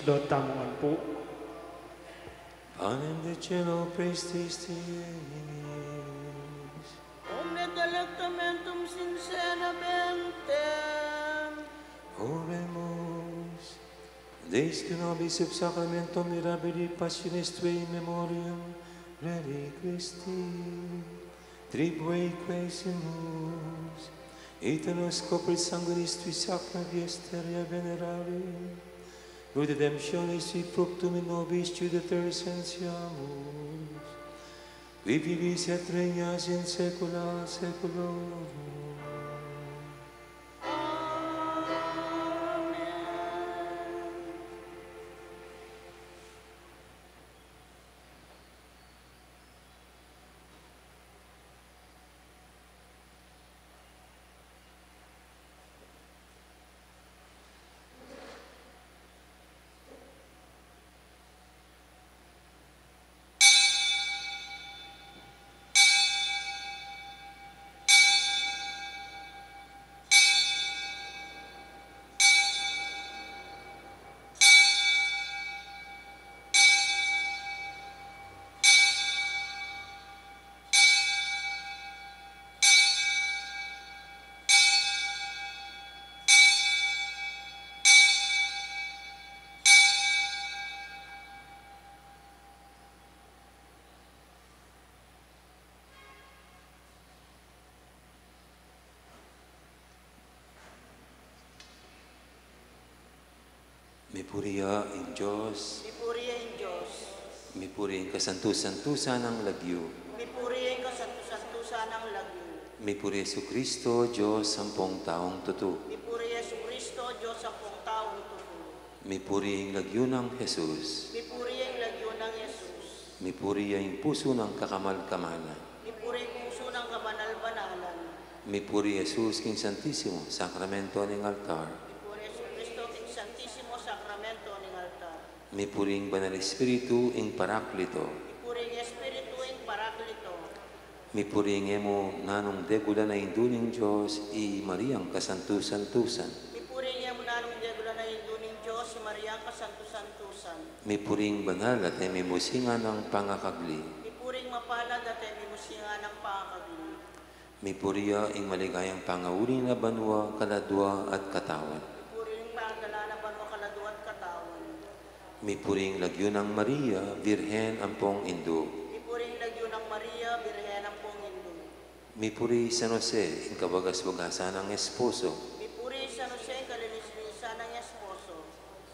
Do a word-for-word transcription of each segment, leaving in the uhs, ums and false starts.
Lord, tamu ngan pu. Panem de celo, praise these things. Omne delectamentum sincera bentem. Oremus. Deis tu nobis sub sacramentum mirabilis passionis tuae in memoriam reliquis Christi, tribueque quaesimus, ita nos copri sanguinis tui sacra dies terrae venerari, ut redemptionis tui fructum in nobis Judae terrae sentiamus, qui vivis et regnas in saecula saeculorum. Mipuri ya ing Dios. Mipuri ya ing Dios. Mipuri ing kasantu-santusan nang lagyu. Mipuri ya ing kasantu-santusan nang lagyu. Mipuri Jesucristo, Dios ampong taung tutu. Mipuri Jesucristo, Dios ampong taung tutu. Mipuri ing lagyu nang Jesus. Mipuri ya ing lagyu nang Jesus. Mipuri ya ing pusu nang kakamal-kamalan. Mipuri ing pusu nang kabanal-banalan. Mipuri Jesus king Santisimo Sakramento ning altar. Mipuri Jesucristo king Santisimo Sakramento ning altar. Mipuri ing Banal Espiritu ing Paraklito. Mipuri ing Espiritu ing Paraklito. Mipuri ing e mu nanung degulan a Indu ning Dios, i Mariang kasantu-santusan. Mipuri ing e mu nanung degulan a Indu ning Dios, i Mariang kasantu-santusan. Mipuri ing banal at e mimusingan a pangakagli. Mipuri ing mapalad at e mimusingan a pangakagli. Mipuri ya ing maligayang pangauli na banua, kaladua at katawan. Mipuri ing maligayang pangauli na banua, kaladua at katawan. Mipuri ing lagyu nang Maria, Birhen ampong Indu. Mipuri ing lagyu nang Maria, Birhen ampong Indu. Mipuri San Jose, ing kabagas-bagasan nang esposo. Mipuri San Jose, ing kalinis-linisan nang esposo.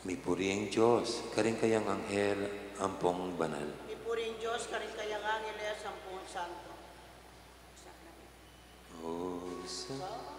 Mipuri ing Dios karing kayang anghel ampong banal. Mipuri ing Dios karing kayang angeles ampong santo. O sa-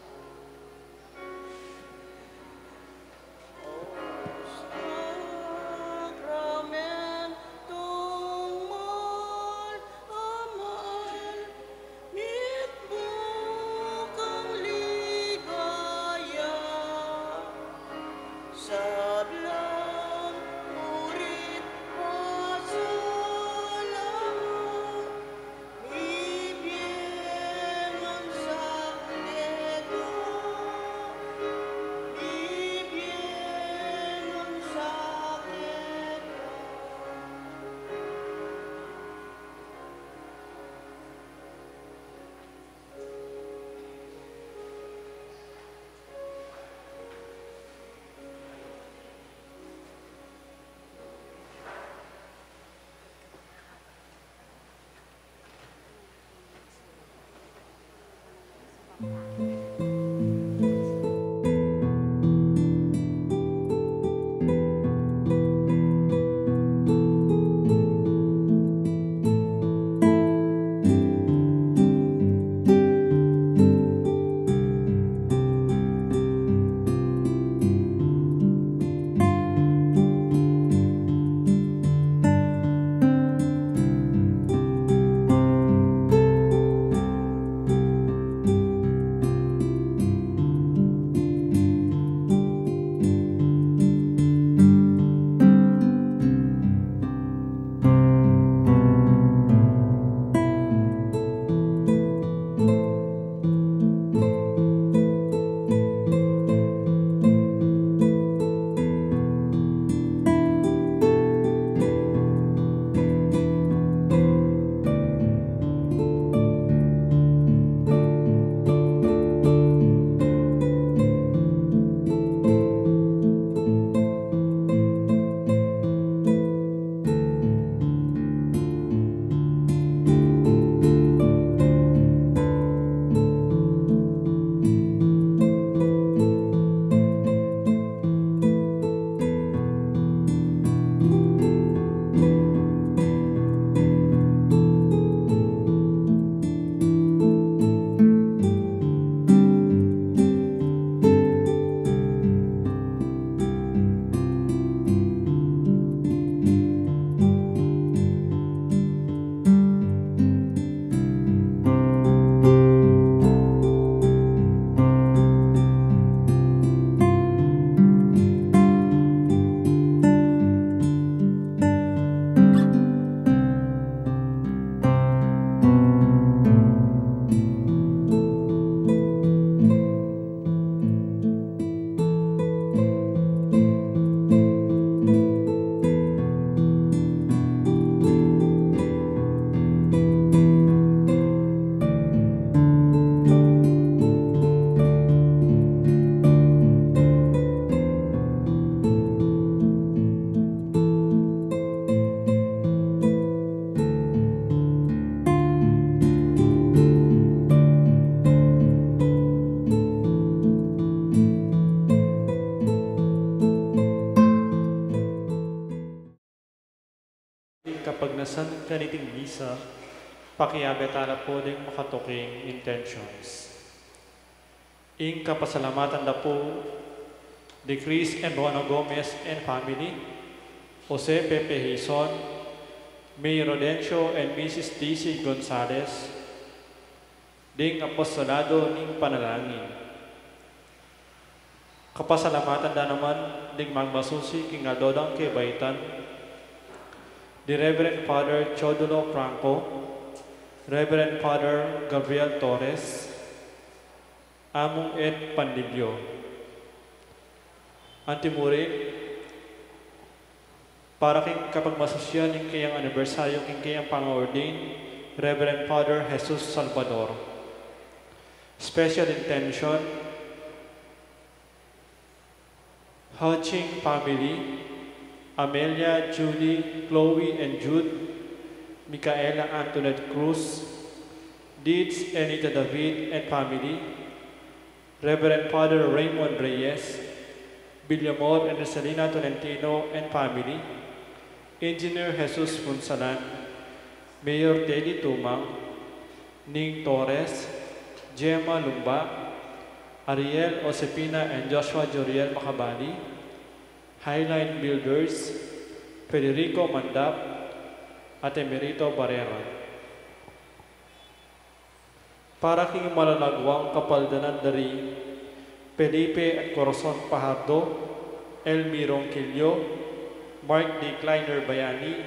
Ing kapagnasan kaniting misa, pakiabe tala pu ding makatuking intentions. Ing kapasalamatan da pu di Chris and Rona Gomez and family, Jose Pepe Hizon, May Rodencio and Missus Daisy Gonzalez, ding apostolado ning panalangin. Kapasalamatan da naman ding magmasusi king aldo dang kebaitan, di Reverend Father Teodulo Franco, Reverend Father Gabriel Torres, Among Ed Pandillo. Antimurin, para king kapagmasusian ning kayang anibersaryo king kayang panga-ordain, Reverend Father Jesus Salvador. Special intention, Haching family, Amelia, Julie, Chloe and Jude, Micaela Antoinette Cruz, Deeds Enita David and family, Reverend Father Raymond Reyes, Villamor and Rosalina Tolentino and family, Engineer Jesus Punsalan, Mayor Teddy Tumang, Ning Torres, Gemma Lumba, Ariel Josefina and Joshua Joriel Macabali, Highline Builders, Federico Mandap, at Emerito Barrera. Para king malalaguang kapaldanan da ri Felipe at Corazon Fajardo, Elmi Ronquillo, Mark D. Kleiner Bayani,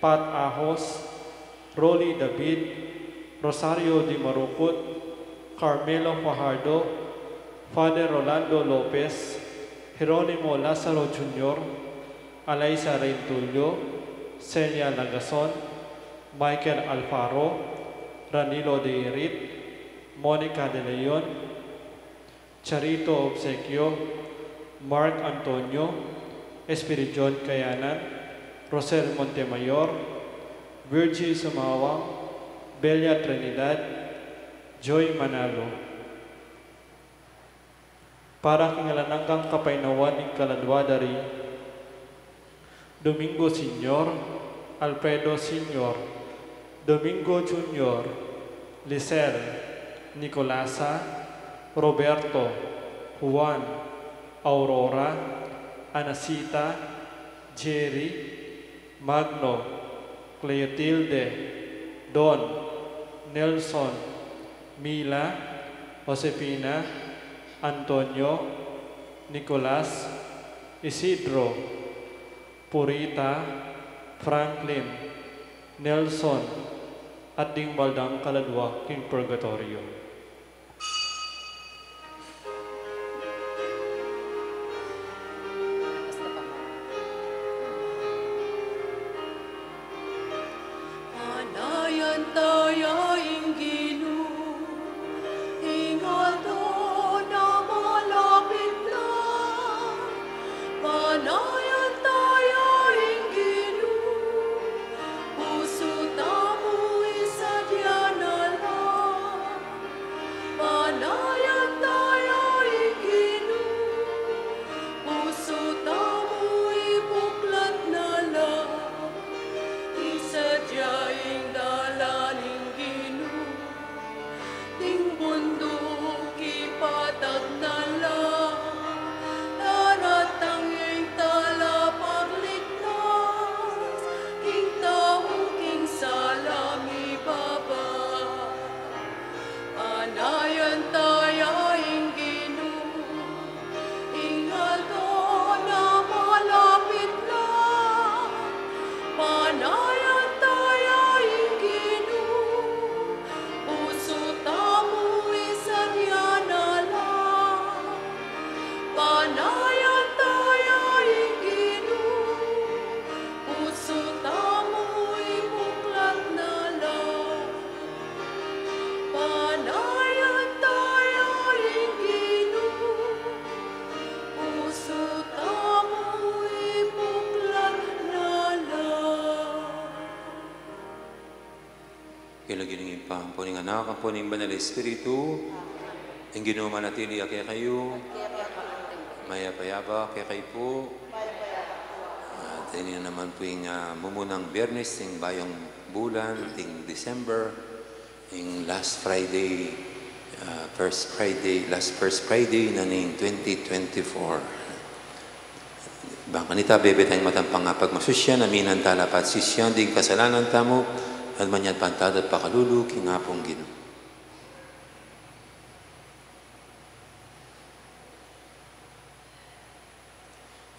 Pat Ahos, Rolly David, Rosario Di Marucut, Carmelo Fajardo, Father Rolando Lopez, Jeronimo Lazaro Junior, Alaisa Rentulio, Celia Lagason, Michael Alfaro, Ranilo Deirit, Monica De Leon, Charito Obsequio, Mark Antonio, Espiridion Kayanan, Rosel Montemayor, Virgie Sumawang, Belia Trinidad, Joy Manalo. Para king alang anggang kapaynawan ning kaladua da ri Domingo Senior, Alfredo Senior, Domingo Junior, Lisel, Nicolasa, Roberto, Juan, Aurora, Anacita, Jerry, Magno, Cleotilde, Don, Nelson, Mila, Josefina, Antonio, Nicolas, Isidro, Purita, Franklin, Nelson, at ding baldang kaladua king purgatorio. Panayan taya ing Ginu, ing aldo na malapit na. Panayan taya ing Ginu, pusu tamu isadya na la. Panayan taya ing Ginu, pusu tamu ibuklat na la. Isadya ing dalan ning Ginu, ding bunduk ipatag na la. Daratang ya ing talapagligtas, king tau king sala mibaba. Panayan taya ing Ginu, ing aldo na malapit na. Panayan taya ing Ginu, pusu tamu isadya na la. Panayan taya ing Ginu, pusu tamu ibuklat na la. Panayan taya ing Ginu, pusu tamu ibuklat na la. King lagyu ning Ibpa, ampo ning Anak, ampo ning Banal a Espiritu, ing Ginu manatili ya kekayu. Mayap a yabak kekayu pu. At Ini naman pu ing, ah, mumunang Biyernes ning bayung bulan, ning December, ing last Friday, ah, first Friday, last first Friday na ning twenty twenty-four. Bang kanita, bebe tayang matampang pagmasusyan, aminan tala pa at sisian ding kasalanan tamu, at manyad pantad at pakalulu king Apung Ginu.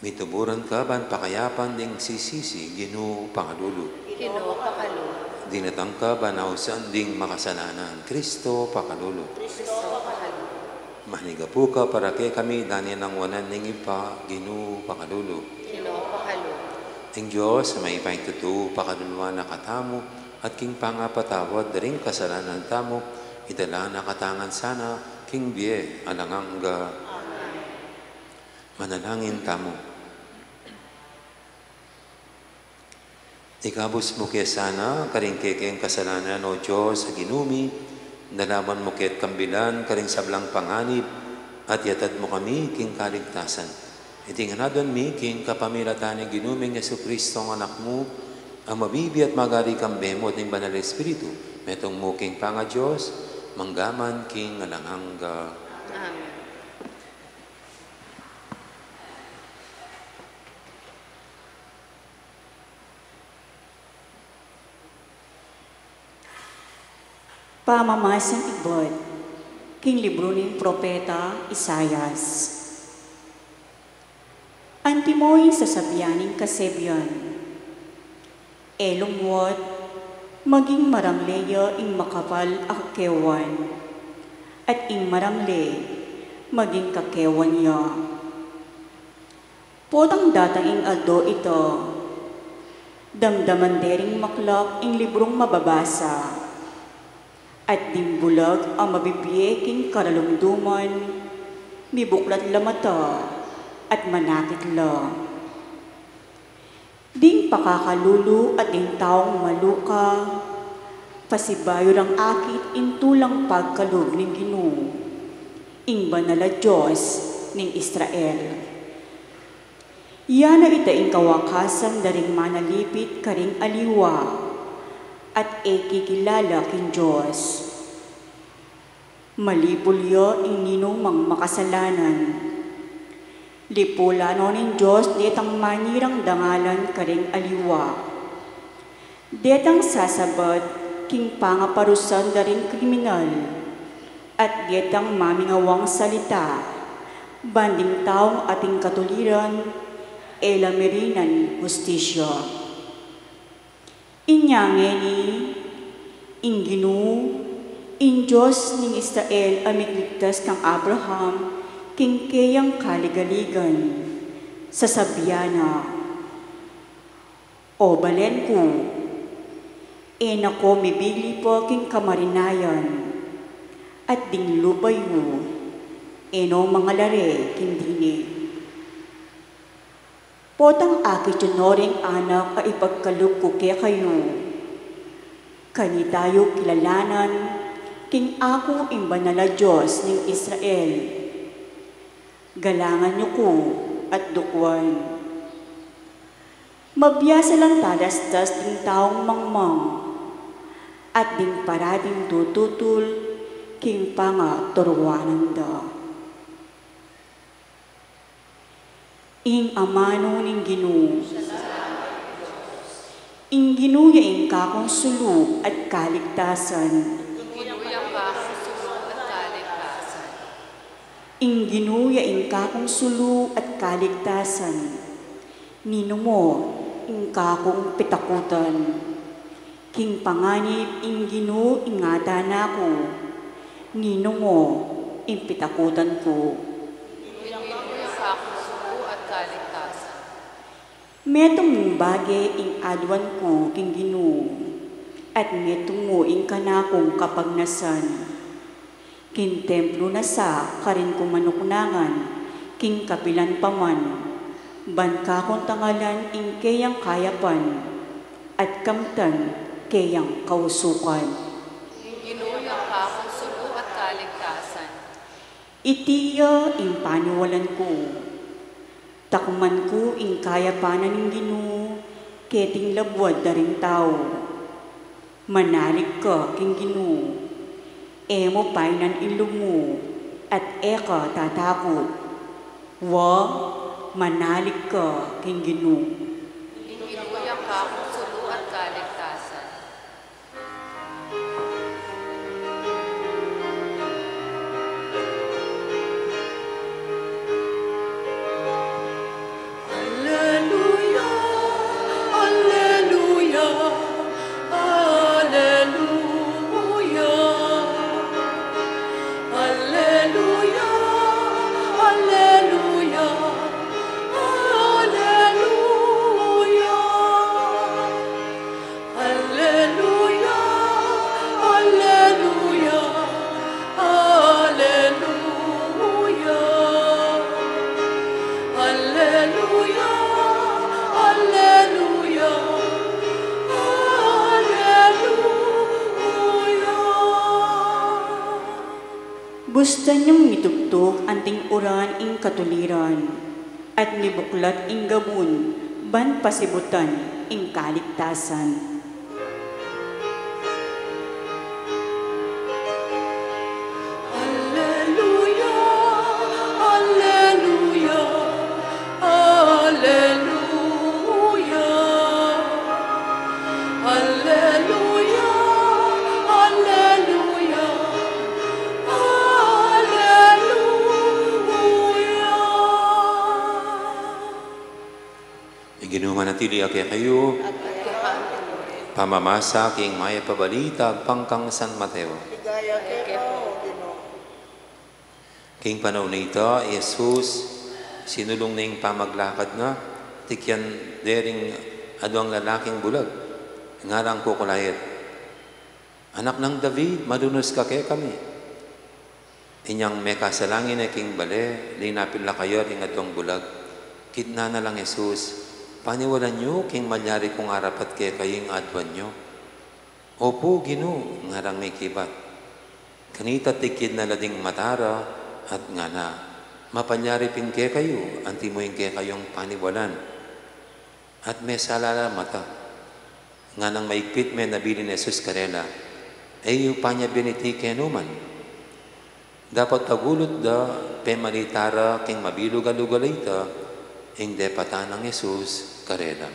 Mituburan ka ban pakayapan ding sisisi, Ginu, pakalulu. Ginu, pakalulu. Dinatang ka ban ausan ding makasalanan, Kristo, pakalulu. Kristo, pakalulu. Manigapu ka para kekami, dana ing wanan ning Ibpa, Ginu, pakalulu. Ginu, pakalulu. Ing Dios a mayupayang tutu pakaluluan na katamu, at king pangapatawad da ring kasalanan tamu, idala na katamu ngan sana king bie alang angga. Amen. Manalangin tamu. Ikabus mu ke sana karing kekeng kasalanan, O Dios a Ginu mi, dalawan mu ke't kambilan karing sablang panganib, at iatad mu kami king kaligtasan. Iti ngan aduan mi king kapamilatan ning Ginu ming Jesucristo, ing Anak mu, a mabibie at magari kambe mu at ning Banal Espiritu, metung mu king pangaDios, mangga man king alang angga. Amen. Pamamasang ibat king libru ning propeta Isaias. Antimo ing sasabian ning kasebian: E lumuat, maging marangle ya ing makapal a kakewan, at ing marangle maging kakewan ya. Potang datang ing aldo ita, damdaman de ring maklak ing librung mababasa, at ding bulag a mabibie king karalumduman, mibuklat la mata, at manakit la. Ding pakakalulu at ding taung maluka, pasibayu rang akit ing tulang pagkalub ning Ginu, ing Banal a Dios ning Israel. Yana ita ing kawakasan da ring manalipit karing aliwa, at e kikilala king Dios. Malipul ya ing ninumang makasalanan. Lipulan no ning Dios detang manirang dangalan karing aliwa. Detang sasabat king pangaparusan da ring kriminal, at detang mamingawang salita ban ding taung ating katuliran, e la mirinan hustisya. Inya ngeni, ing Ginu, ing Dios ning Israel a migligtas kang Abraham king keyang kaligaligan, sasabian na: O balen ku, e na ko mibili pa king kamarinayan, at ding lupa yu, e no mangalare king dine. Potang akit yu no ring anak a ipagkalub ku kekayu, kanita yu kilalanan king aku ing Banal a Dios ning Israel. Galangan yu ku at dukuan. Mabiasa lang talastas ding taung mangmang, at ding parading tututul king pangaturuanan da. Ing amanu ning Ginu. Ing Ginu ya ing kakung sulu at kaligtasan. Ing Ginu ya ing kakung sulu at kaligtasan. Ing Ginu ya ing kakung sulu at kaligtasan. Ninu mo ing kakung pitakutan? King panganib ing Ginu ing ngatan na ku, ninu mo ing pitakutan ku? Ing Ginu ya ing kakung sulu at kaligtasan. Metung mung bage ing aduan ku king Ginu, at metung mu ing kanakung kapagnasan. King templu na sa karin ku manuknangan, king kapilan pa man, ban kakung tangalan ing keyang kayapan, at kamtan keyang kausukan. Ing Ginu ya ing kakung sulu at kaligtasan. Iti ya ing paniwalan ku. Takman ku ing kayapan ning Ginu, Keting labuad da ring tau, manalig ka king Ginu, e mu painan ing lub mu, at e ka tatakut. Wa, manalig ka king Ginu. Ing Ginu ya kang sulu at kaligtasan. Alleluia, alleluia, alleluia. Alleluia, alleluia, alleluia. Alleluia, alleluia, alleluia. Alleluia, alleluia, alleluia. Bustan yung mitugtug anting uran ing katuliran, at mibuklat ing gabun, ban pasibutan ing kaligtasan. Alleluia, alleluia, alleluia. Alleluia, alleluia, alleluia. Ing Ginu manatili ya kekayu. Pamamasa king Mayap a Balita agpang kang San Mateo. Ligaya keka, O Ginu. King panaun a ita, i Jesus sinulung ne ing pamaglakad na, tikyan de ring aduang lalaking bulag. Ngarang kukulayet, "Anak nang David, malunus ka kekami." Inyang mekasalangin ne king bale, linapit la kaya ring aduang bulag. Kitnan na lang Jesus, "Paniwalan yu king malyari kung arapat kekayu ing aduan yu?" "Opu, Ginu," ngarang mekibat. Kanita tikyad na la ding mata ra at ngana, "Mapalyari pin kekayu, anti mu ing kekayung paniwalan." At mesala la mata. Nganang maigpit me nabilin Jesus karela, "E yu panyabian iti kenu man." Dapot agulut da, pemalita ra king mabilug a lugal a ita ing depatan nang Jesus karela.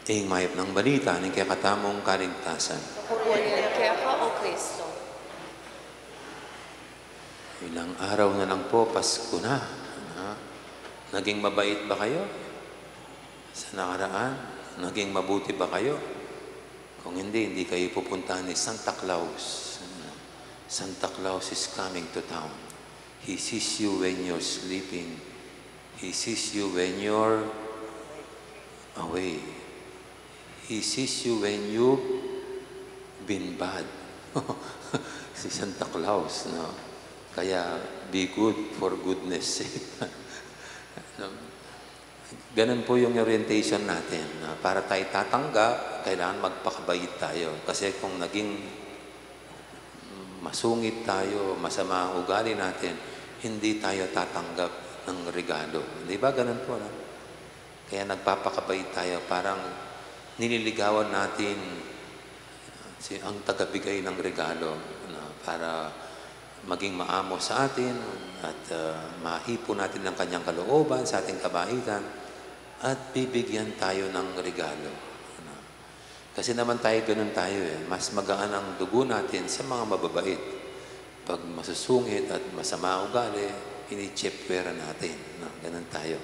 Ing Mayap a Balita ning kekatamung kaligtasan. Papurian keka, O Kristo. Ilang araw na lang po, Pasko na. Na, naging mabait ba kayo sa nakaraan? Naging mabuti ba kayo? Kung hindi, hindi kayo pupuntahan ni Santa Claus. Santa Claus is coming to town. He sees you when you're sleeping. He sees you when you're away. He sees you when you've been bad. Si Santa Claus, no? Kaya, be good for goodness sake. No? Ganun po yung orientation natin, na para tayo tatanggap, kailangan magpakabait tayo. Kasi kung naging masungit tayo, masama ang ugali natin, hindi tayo tatanggap ng regalo. Di ba? Ganun po, no? Kaya nagpapakabait tayo, parang nililigawan natin si, ang tagabigay ng regalo, no? Para maging maamo sa atin at, ah, mahipon natin ang kanyang kalooban sa ating kabaitan at bibigyan tayo ng regalo, no? Kasi naman tayo, ganun tayo eh. Mas magaan ang dugo natin sa mga mababait. Pag masusungit at masama ugali, initsipwera natin, no? Ganun tayo.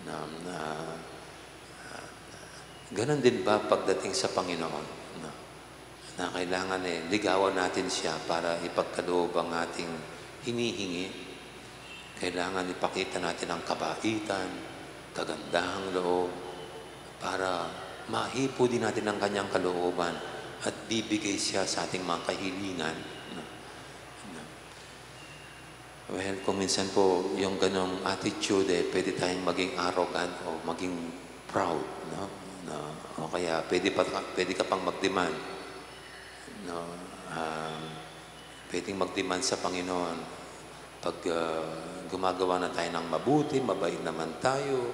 Na, na, ganun din ba pagdating sa Panginoon, no? Na kailangan eh, ligawan natin siya para ipagkaloob ang ating hinihingi. Kailangan ipakita natin ang kabaitan, kagandahang loob, para mahipo din natin ang kanyang kalooban at bibigay siya sa ating mga kahilingan. No? No? Well, kung minsan po yung ganong attitude, eh, pwede tayong maging arrogant o maging proud, no? No? O kaya pwede pa, pwede ka pang mag-demand, no? Um, pwedeng mag-demand sa Panginoon, Pag, ah, gumagawa na tayo ng mabuti, mabait naman tayo,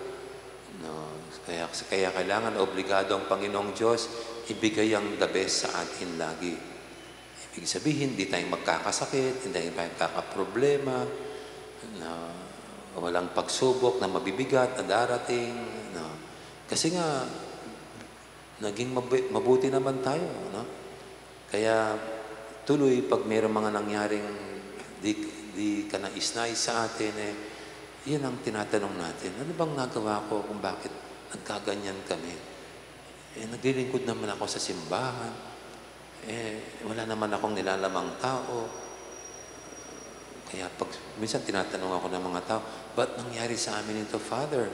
no? Kaya, kaya kailangan obligado ang Panginoong Diyos ibigay ang the best sa atin lagi. Ibig sabihin, hindi tayo magkakasakit, hindi tayo magkakaproblema, na walang pagsubok na mabibigat na darating, no? Kasi nga, naging mabu-, mabuti naman tayo, no? Kaya tuloy, pag mayroong mga nangyaring di, di kanais-nais sa atin, eh, yun ang tinatanong natin, "Ano bang nagawa ko kung bakit nagkaganyan kami? Eh, naglilingkod naman ako sa simbahan. Eh, wala naman akong nilalamang tao." Kaya pag minsan tinatanong ako ng mga tao, "Ba't nangyari sa amin ito, Father?"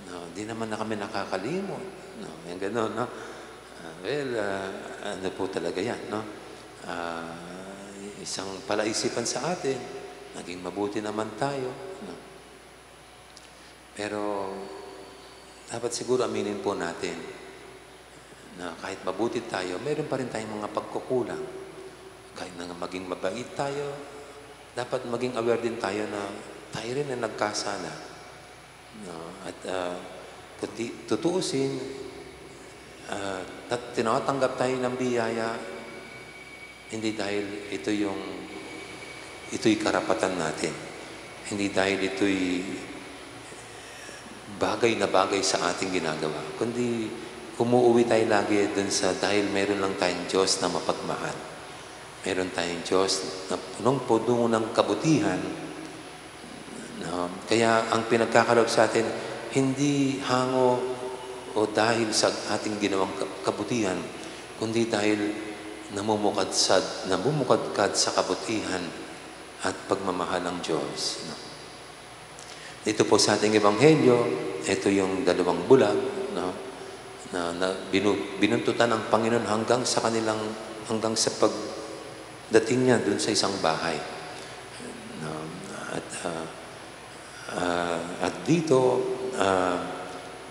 No, di naman na kami nakakalimot. No, yung gano'n, no? Ah, well, ah, ano po talaga yan, no? Ah, isang palaisipan sa atin, naging mabuti naman tayo, no? Pero dapat siguro aminin po natin na kahit mabuti tayo, meron pa rin tayong mga pagkukulang. Kahit na maging mabait tayo, dapat maging aware din tayo na tayo rin ang nagkasala. No? At, ah, kung ti-, tutuusin, ah, tat-, tinatanggap tayo ng biyaya, hindi dahil ito yung, ito'y karapatan natin. Hindi dahil ito'y bagay na bagay sa ating ginagawa. Kundi umuuwi tayo lagi dun sa dahil meron lang tayong Diyos na mapagmahal. Meron tayong Diyos na punong-puno ng kabutihan. No? Kaya ang pinagkakaloob sa atin, hindi hango o dahil sa ating ginawang ka-, kabutihan, kundi dahil namumukad sa, namumukadkad sa kabutihan at pagmamahal ng Diyos, no? Dito po sa ating ebanghelyo, ito yung dalawang bulag, no? Na, na binu-, binuntutan ng Panginoon hanggang sa kanilang, hanggang sa pagdating niya dun sa isang bahay. No? At, ah, ah, at dito, ah,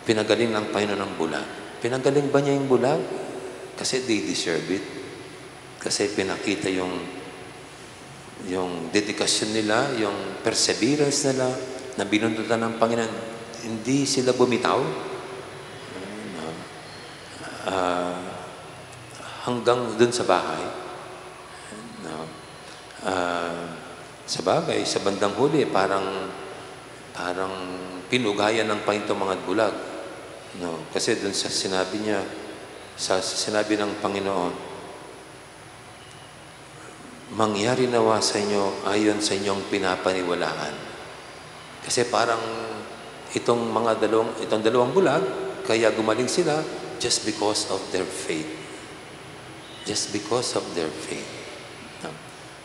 pinagaling ng Panginoon ang bulag. Pinagaling ba niya yung bulag? Kasi they deserve it. Kasi pinakita yung, yung dedikasyon nila, yung perseverance nila, na binuntutan ng Panginoon. Hindi sila bumitaw. Ano, ah, hanggang dun sa bahay. No? Ah, sa bagay, sa bandang huli, parang, parang pinugayan ng Panginoon mga bulag. No? Kasi dun sa sinabi niya, sa, sa sinabi ng Panginoon, "Mangyari nawa sa inyo ayon sa inyong pinapaniwalaan." Kasi parang itong mga dalawang, itong dalawang bulag, kaya gumaling sila just because of their faith. Just because of their faith. No?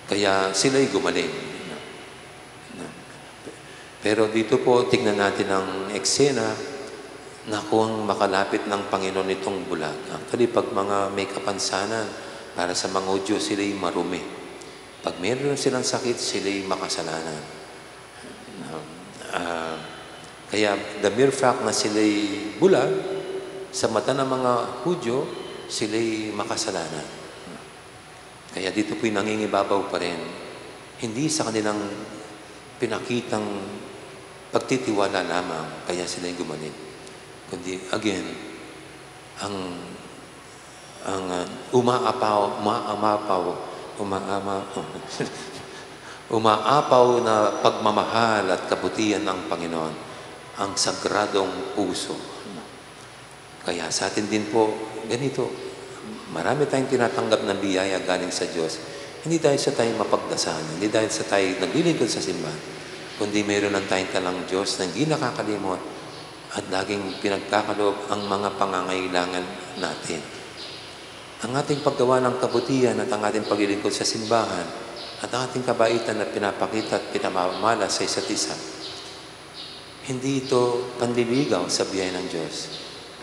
Kaya sila'y gumaling. No? No? Pero dito po, tignan natin ang eksena na kung makalapit ng Panginoon itong bulag. Actually, pag mga may kapansanan, para sa mga Hudyo, sila'y marumi. Pag meron silang sakit, sila'y makasalanan. Ah, kaya the mere fact na sila'y bulag, sa mata ng mga Hudyo, sila'y makasalanan. Kaya dito po'y nangingibabaw pa rin. Hindi sa kanilang pinakitang pagtitiwala lamang, kaya sila'y gumaling. Kundi, again, ang, ang, ah, umaapaw, umaamapaw, umaama-, umaapaw na pagmamahal at kabutihan ng Panginoon, ang sagradong puso. Kaya sa atin din po, ganito, marami tayong tinatanggap ng biyaya galing sa Diyos. Hindi dahil sa tayo mapagdasal, hindi dahil sa tayo naglilingkod sa simbahan, kundi mayroon lang tayong talang Diyos na hindi nakakalimot at laging pinagkakaloob ang mga pangangailangan natin. Ang ating paggawa ng kabutihan at ang ating paglilingkod sa simbahan at ang ating kabaitan na pinapakita at pinamamala sa isa't isa, hindi ito panliligaw sa biyaya ng Diyos,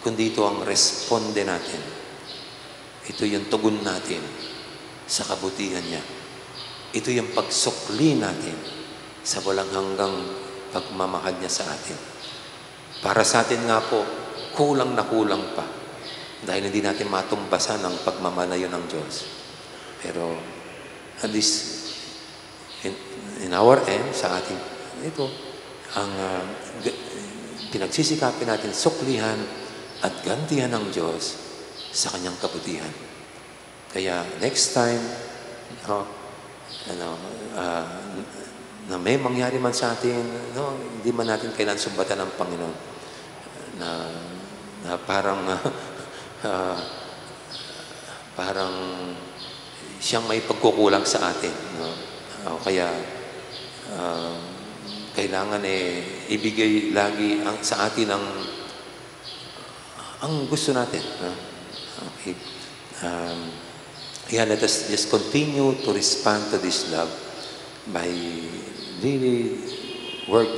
kundi ito ang responde natin. Ito yung tugon natin sa kabutihan niya. Ito yung pagsukli natin sa walang hanggang pagmamahal niya sa atin. Para sa atin nga po, kulang na kulang pa. Dahil hindi natin matumbasan ang pagmamalayo ng Diyos. Pero, at least, in, in our end, sa ating ito, ang, ah, g-, pinagsisikapin natin suklihan at gantihan ng Diyos sa kanyang kabutihan. Kaya next time, no, ano, ah, na may mangyari man sa atin, no, hindi man natin kailangan sumbatan ng Panginoon na, na parang, ah, parang siyang may pagkukulang sa atin, no? O kaya, ah, kailangan, eh, ibigay lagi ang, sa atin ang, ang gusto natin, no? Okay. Um, yeah, let us just continue to respond to this love by really work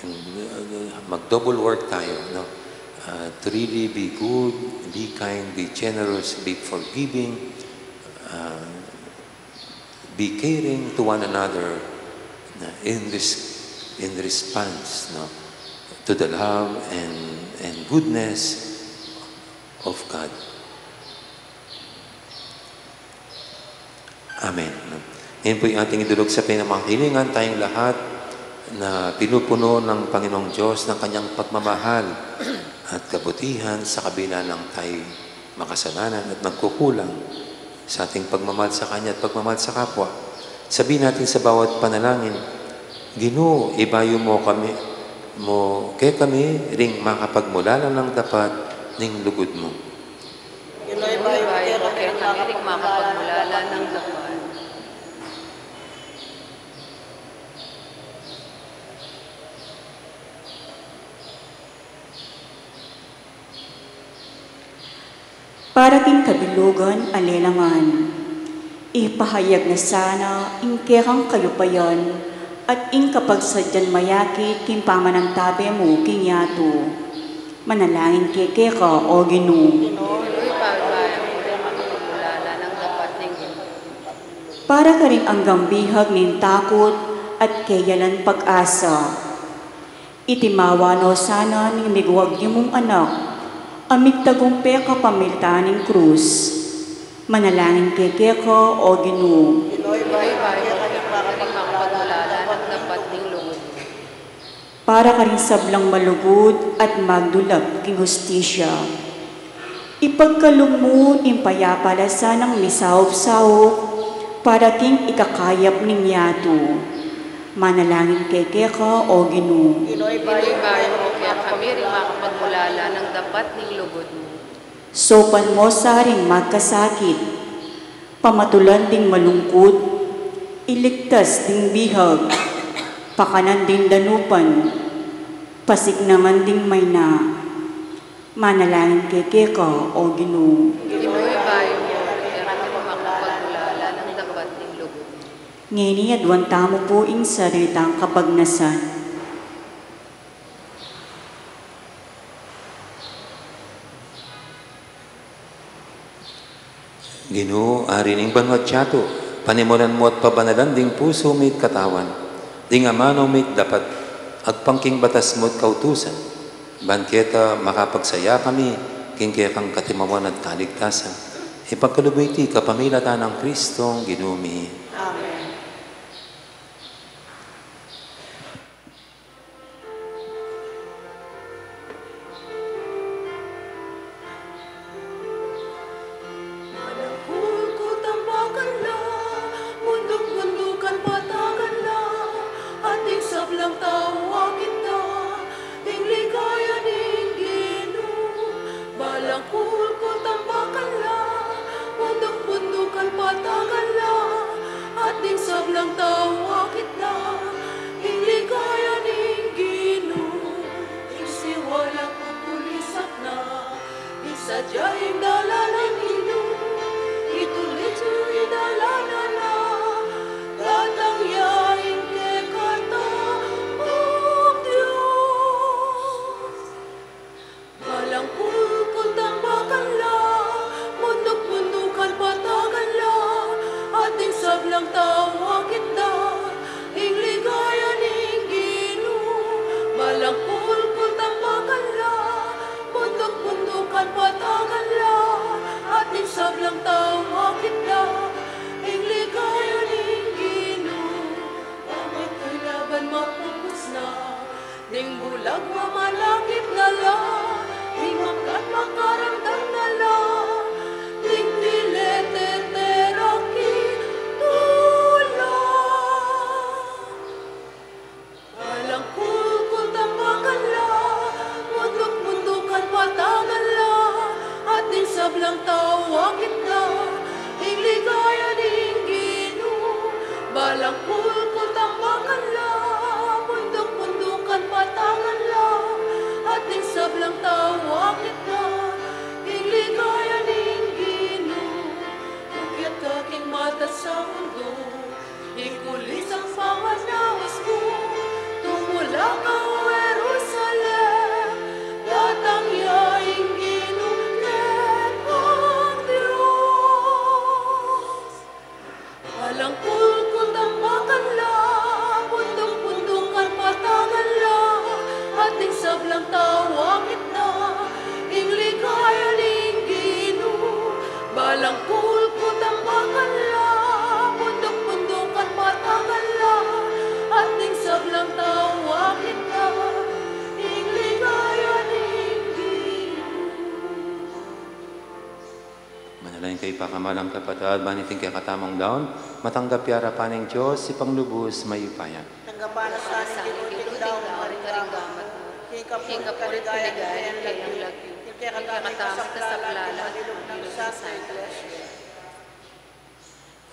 and, uh, mag-double work tayo, no? Uh, to really be good, be kind, be generous, be forgiving, uh, be caring to one another, uh, in res-, in response, no, to the love and, and goodness of God. Amen. Ngayon po'y ating idulog sa pinamangkilingan tayong lahat na pinupuno ng Panginoong Diyos ng kanyang pagmamahal at kabutihan sa kabila ng tayo'y makasalanan at magkukulang sa ating pagmamahal sa Kanya at pagmamahal sa kapwa. Sabihin natin sa bawat panalangin, "Ginu, ibayu mu kami, mu kekami ring makapagmulalan ng dapat ning lugud mu." Ginu, ibayu mu kekami ring makapagmulalan ng dapat. Para king kabilugan a lelangan, ipahayag na sana ing kekang kayupayan at ing kapagsadyan mayakit king pamanantabe mu king yatu. Manalangin kami keka, O Ginu. Para karing anggang bihag ning takut at keyalan pag-asa. Itimawa no sana ning miguagyum mung Anak, a migtagumpe kapamilatan ning krus. Manalangin kami keka, O Ginu. Para karing sablang malugud at magdulap king hustisya. Ipagkalub mu ing payapa la sanang misaup-saup para king ikakayap ning yatu. Manalangin kami keka, O Ginu. Ginu, ibayu mu kekami ring makapagmulalan ng dapat ning lugud mu. Saupan mu sa ring magkasakit, pamatulan ding malungkut, iligtas ding bihag, pakanan ding danupan, pasiknangan ding mayna. Manalangin kami keka, O Ginu. Ginu, ibayu mu kekami ring makapagmulalan ng dapat ning lugud mu. Ngeni aduan tamu pu ing sarili tang kapagnasan. Ginu, Ari ning banua't yatu, panimunan mu at pabanalan ding pusu mi't katawan, ding amanu mi't dapat, agpang king batas mu't kautusan, ban keta makapagsaya kami king kekang katimawan at kaligtasan. Ipagkalub mu iti kapamilatan nang Kristong Ginu mi. Amen. Malangkulkul tambakan la, bunduk-bundukan patagan la, at ding sablang tau akit da ing ligaya ning Ginu. Malangkulkul tambakan la, bunduk-bundukan patagan la, Nagmamalakit na la, ing makat makaramdam na la, ing pileteteraki tula. Balang kulkul tambakan la, bunduk-bundukan patagan la, at ing sablang tau akit na, ing ligaya ning Ginu. Balang kulkul tambakan la, bunduk-bundukan patagan la, at ing sablang tau akit na, ing ligaya ning Ginu. Akyat ka king matas a bunduk, ikulis ang pamanawas mu, tumulak ka, O Jerusalem, datang ya ing Ginu kekang Dios. Balang kulkul tambakan la, bunduk-bundukan patagan la, at ing sablang tau akit na, ing ligaya ning Ginu. Balang kulkul tambakan la, bunduk-bundukan patagan la, at ing sablang tau akit na, ing ligaya ning Ginu. Manalangin kayu, pakamalan kung kapatad, ban iting kekatamung daun matanggap ya arapan ning Dios, Ibpang lubus mayupaya. Tanggapan na sa ning Ginu iting daun karing gamat mu, king kapurian at kaligayan ning kayang lagyu, king kekatamung kasaplalan at ning mabilug nang Santa Iglesia.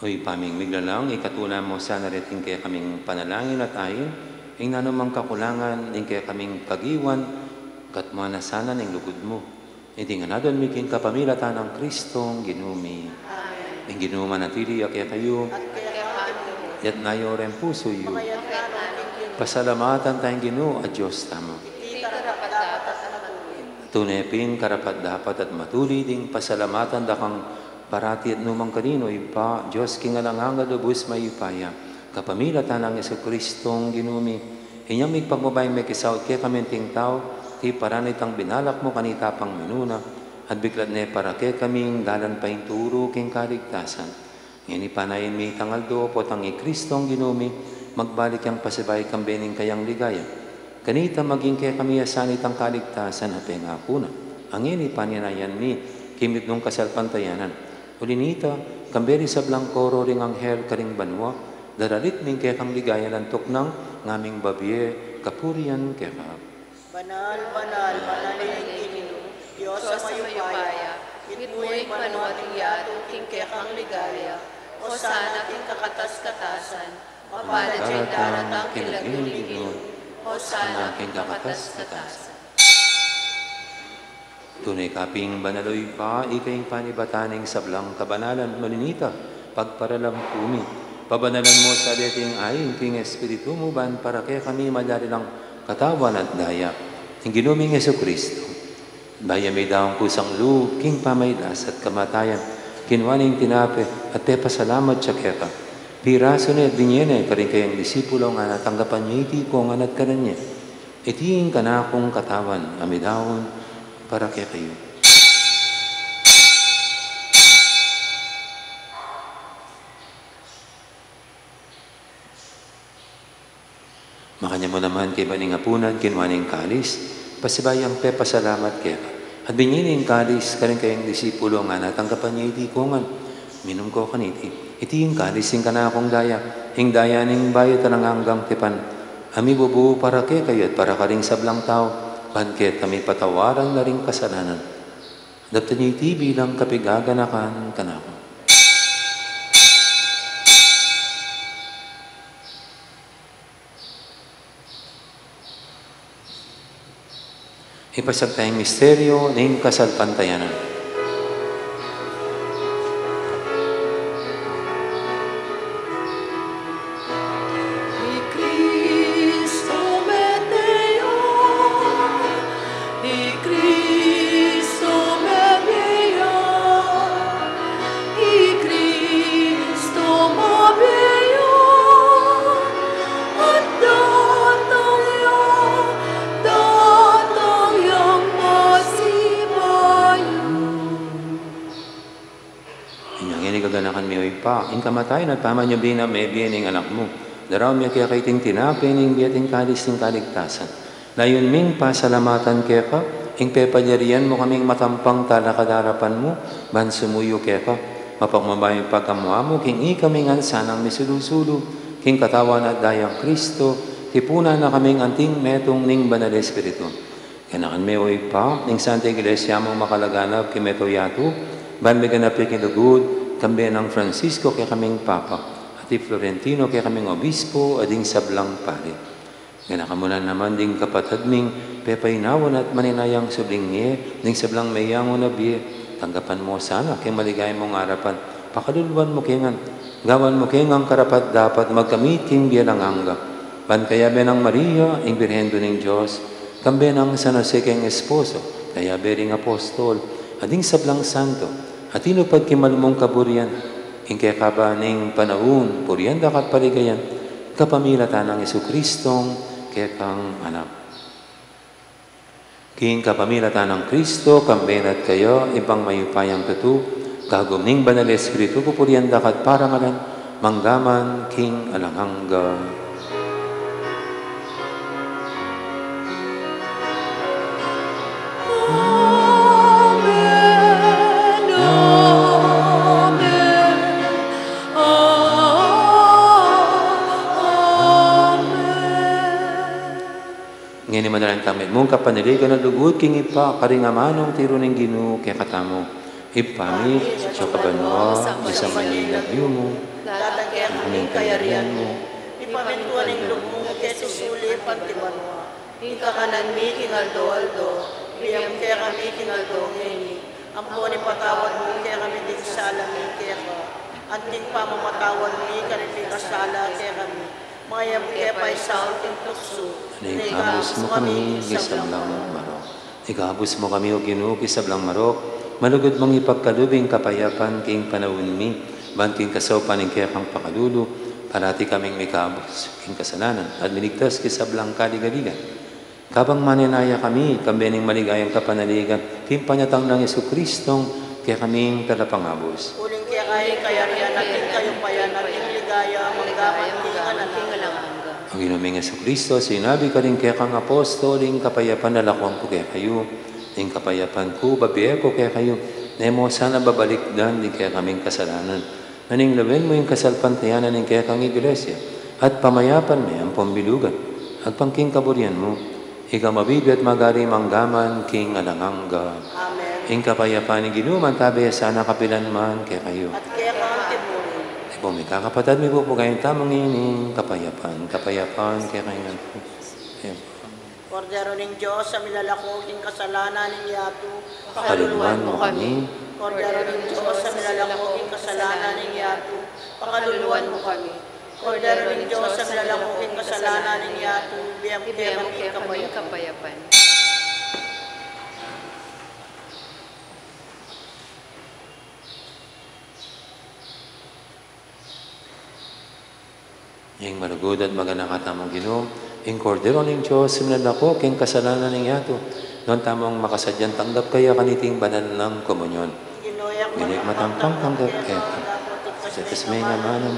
O Ibpa ming miglalang, ikatula mu sana reting kekaming panalangin at ain ing nanumang kakulangan ning kekaming kagiwan, gatmuan na sana ning lugud mu. Iti ngan adwan mi king kapamilatan nang Kristong Ginu mi. Amen. Ing Ginu manatili ya kekayu. At kekayu rin. Itas yu ring pusu yu. Pasalamatan taya ing Ginu a Dios tamu. Iti karapat-dapat at matulid. Tune pin karapat-dapat at matulid ing pasalamatan da kang parati at nukarin man, Ibpa, Dios king alang angga, lubus mayupaya, kapamilatan nang Jesukristong Ginu mi. Inyang migpakumbaba, mekisaut kekami anting tau, tiparan na itang binalak mu kanita pang minuna, at biklat ne para kekami ing dalan paintulu king kaligtasan. Ngeni panayan mi itang aldo, potang i Kristong Ginu mi magbalik yang pasibayu kambe ning kayang ligaya. Kanita maging kekami ya sana itang kaligtasan a pengaku na. Ngeni panayan mi king mitmung kasalpantayanan. Uli na nita, kambe ring sablang koro ring anghel karing banua, daralit mi ing kekang ligaya, lantuk nang ngaming babie kapurian keka. Banal, banal, banal ya ing Ginu, Dios a mayupaya, mitmu ing banua at ing yatu king kekang ligaya. Hosana king kakatas-katasan. Mapalad ya ing daratang king lagyu ning Ginu. Hosana king kakatas-katasan. Tune ka pin banal, O Ibpa, ika ing panibatan ning sablang kabanalan. Uli na nita, pagparalan ku mi, pabanalan mu sa deting ain king Espiritu mu, ban para kekami malyari lang katawan at daya ning Ginu ming Jesucristo. Bayu ya midaun kusang lub king pamailas at kamatayan, kinua ne ing tinape at pepasalamat ya keka, pirasu ne at binie ne karing kayang disipulo, ngana, tanggapan ye iti kongan at kanan ye. Iti ing kanakung katawan a midaun para kekayu. Makanyan mu naman kaybat ning apunan, kinua ne ing kalis, pasibayu yang pepasalamat keka, at binie ne ing kalis karing kayang disipulo, ngana, tanggapan ye iti kongan, minum ko kaniti. Iti ing kalis ning kanakung daya, ing daya ning bayu at alang anggang tipan, a mibubu para kekayu at para karing sablang tau, ban keta mipatawaran la ring kasalanan. Daptan ye iti bilang kapaganakan kanaku. Ipasiag taya ing misteryu ning kasalpantayanan. I Kristu mete ya, i Kristu mete ya, i Kristu mete ya, at datang ya, datang yang pasibayu. Inya ngeni gaganakan mi, O Ibpa, ing kamatayan at pamanyubli nang mebie ning Anak mu. Daraun mi keka iting tinape ning bie at ing kalis ning kaligtasan. Layun ming pasalamatan keka ing pepalyarian mu kaming matampang talakad king arapan mu, ban sumuyu keka. Mapagmabay pagamu-amu king ikami ngan sanang misulu-sulu king katawan at dayang Kristo, tipunan na kaming anting metung ning Banal Espiritu. Ganakan me, o Ibpa, ing Santa Iglesia mung makalaganap king mabilug a yatu, ban miganap ya king lugud, kambe nang Francisco kekaming Papa, at i Florentino kekaming Obispo, at ding sablang pari. Ganakan mu la naman ding kapatad ming pepainawan at maninayang subling mie, ding sablang meyangu na bie, tanggapan mu sana king maligaya mung arapan, pakaluluan mu ke ngan, gawan mu ke ngan karapat-dapat magkamit king bie alang angga. Ban kayabe nang Maria, ing Birhen Indu ning Dios, kambe nang San Jose keng esposo, kayabe ring apostol, at ding sablang santo, a tinupad king malugud mung kaburian, ing kekaban ning panaun, purian da ka at paligayan, kapamilatan nang Jesucristong kekang Anak. King kapamilatan nang Kristo, kambe na at kaya, Ibpang mayupayang tutu, kagum ning Banal Espiritu, pupurian da ka at parangalan, mangga man king alang angga. Amen. Amen. Amen. Ngeni manalangin tamu mitmung kapanaligan at lugud king Ibpa, karing amanung tiru ning Ginu kekatamu. Ibpa mi, atsu ka banua, misamban ya ing lagyu mu. Datang kekami ing kayarian mu. Mipamintuan ing lub mu, keti sulip anti banua. Ing kakanan mi king aldo-aldo, ibie mu kekami king aldo ngeni. Ampon ipatawad mu kekami ding sala mi keka, anti ing pamamatawad mi karing mikasala kekami. Manga e mu ke paisaul king tuksu, nune ikabus mu kami king sablang marok. Ikabus mu kami, O Ginu, king sablang marok, malugud mung ipagkalub ing kapayapan king panaun mi, ban king kasaupan ning kekang pakalulu, parati kaming mikabus king kasalanan, at miligtas king sablang kaligaligan. Kabang manenaya kami, kambe ning maligayang kapanaligan, king panyatang nang Jesucristong kekaming Talapangabus. Uling keka ing kayarian, at ing kayupayan, at ing ligaya, mangga man king alang angga. O Ginu ming Jesucristo, sinabi mu karing kekang apostol, ing kapayapan lalakwan ku kekayu, ing kapayapan ku bibie ku kekayu, ne mu sana babalikdan ding kekaming kasalanan, nune lawen mu ing kasalpantayanan ning kekang Iglesia, at pamayapan me ampon bilugan, agpang king kaburian mu, ika a mabibie at magari mangga man king alang angga. Amen. Ing kapayapan ning Ginu mantabe sana kapilan man kekayu. At keka mu rin. Ipung mikakapatad, mipupugay tamu ngeni ing kapayapan, kapayapan kekayu ngan. Amen. Kordero ning Dios, a milalako king kasalanan ning yatu, pakaluluan mu kami. Kordero ning Dios, a milalako king kasalanan ning yatu, pakaluluan mu kami. Kordero ning Dios, a milalako king kasalanan ning yatu, ibie mu kekami ing kapayapan. Ing malugud at maganaka tamung Ginu, ing Kordero ning Dios, a milalako king kasalanan ning yatu, nuan tamung makasadyang tanggap kaya kaniting banal nang komunyon. Ginu, e ku matampang tanggap keka, sa tes me ing amanum.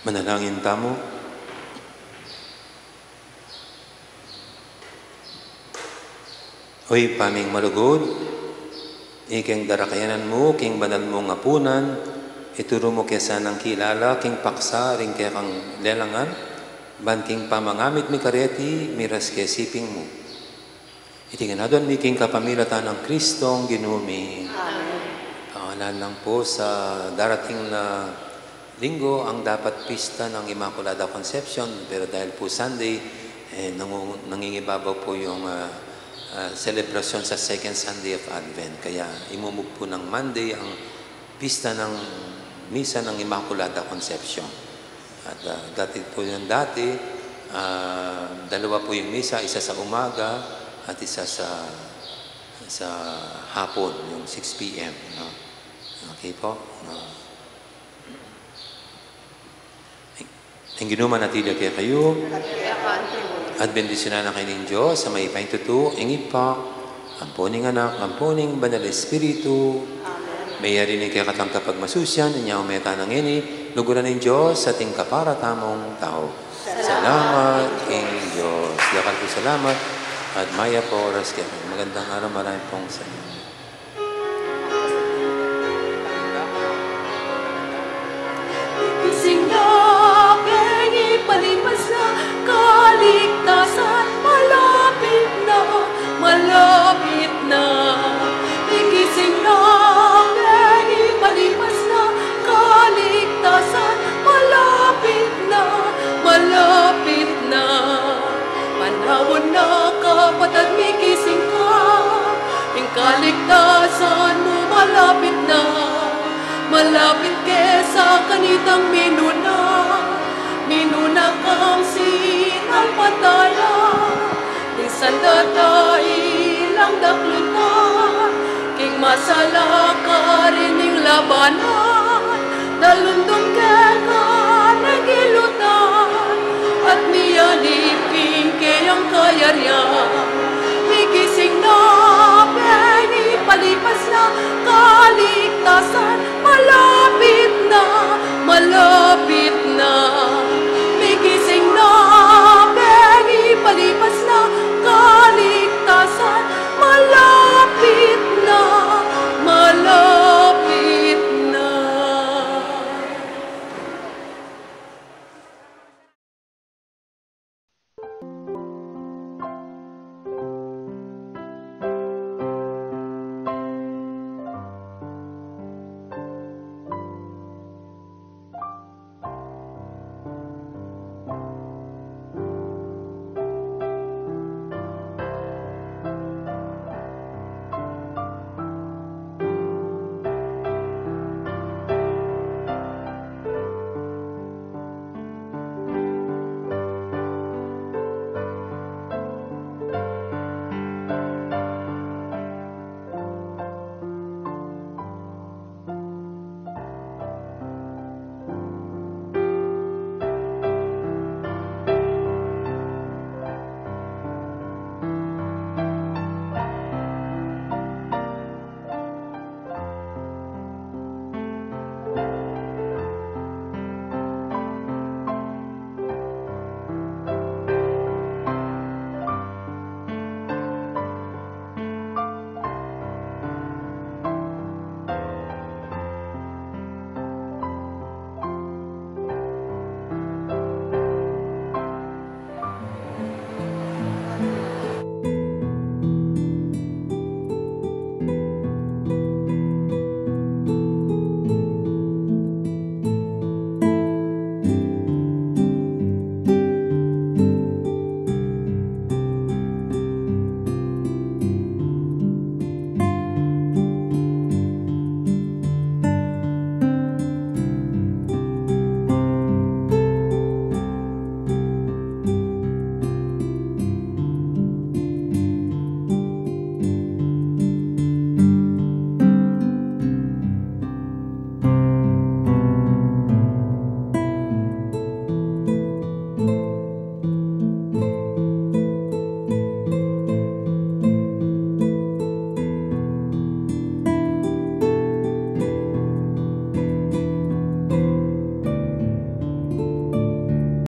Manalangin tamu. O Ibpa ming malugud, ikeng darakayanan mu king banal mung apunan, ituru mu ke sanang kilala king paksa ring kekang lelangan, ban king pamangamit mi kareti, miras ke siping mu. Iti ngan aduan mi king kapamilatan nang Kristong Ginu mi. Amen. Pangalanan lang po sa darating na linggo, ang dapat pista ng Immaculada Concepcion, pero dahil po Sunday, eh, nangu-, nangingibabaw po yung, ah, ah, selebrasyon sa Second Sunday of Advent. Kaya imumug po ng Monday ang pista ng misa ng Immaculada Concepcion. At, ah, dati po yung dati, ah, dalawa po yung misa, isa sa umaga at isa sa, sa hapon, yung six p m, no? Okay po, no? Ing Ginu manatili kekayu. At bendisyunan na kayu ning Dios a mayupaya king tutu, ing Ibpa, ampo ning Anak, ampo ning Banal Espiritu. Amen. Mayari ning kekatang kapagmasusian, inya ume tana ngeni, luguran ning Dios ating kaparatamung tau. Salamat king Dios. Dakal pung salamat at mayap a oras kekayu. Magandang araw, marami pong salamat. Gising na, keng ipalipas na, kaligtasan malapit na, malapit na. Gising na, keng ipalipas na, kaligtasan malapit na, malapit na. Panaun na, kapatad mi, gising ka. Ing kaligtasan mu malapit na, malapit ke sa kanitang minuna. Minuna kang sinalpantaya, minsan dadail ang daklutan, king masalakarin ning labanan, dalundun ke ka regilutan, at mialipin ke ang kayarian.